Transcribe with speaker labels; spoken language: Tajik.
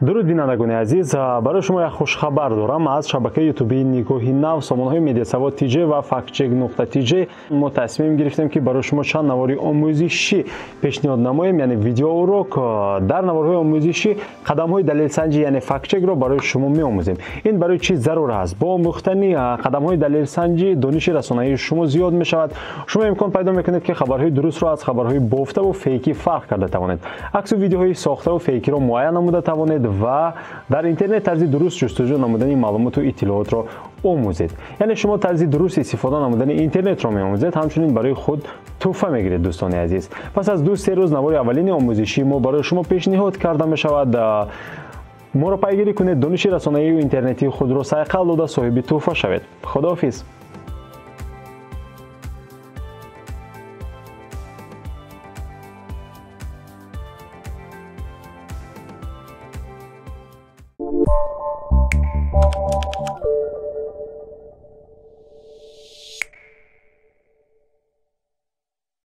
Speaker 1: Дуруд, бинандагони азиз, барои шумо як хушхабар дорам. Аз шабакаи ютубии Нигоҳи нав, сомонаҳои Медиасавод тж ва Фактчек нуқта тж мо тасмим гирифтем, ки барои шумо чанд навори омӯзишӣ пешниҳод намоем, яъне видеоурок. Дар наворҳои омӯзишӣ қадамҳои далелсанҷӣ, яъне фактчекро барои шумо меомӯзем. Ин барои чӣ зарур аст? Бо омӯхтани қадамҳои далелсанҷӣ дониши расонаии шумо зиёд мешавад. Шумо имкон пайдо мекунед, ки хабарҳои дурустро аз хабарҳои бофтаву фейкӣ фарқ карда тавонед, аксу видеоҳои сохтаву фейкиро муайян намуда тавонед ва дар интернет тарзи дуруст ҷустуҷӯ намудани маълумоту иттилоотро омӯзед. Яъне шумо тарзи дуруст истифода намудани интернетро меомӯзед, ҳамчунин барои худ тӯҳфа мегиред. Дӯстони азиз, пас аз 2-3 рӯз навори аввалини омӯзишии мо барои шумо пешниҳод карда мешавад. Моро пайгирӣ кунед, дониши расонаию интернетии худро сайқал дода, соҳиби тӯҳфа шавед. Худоҳофиз.
Speaker 2: You.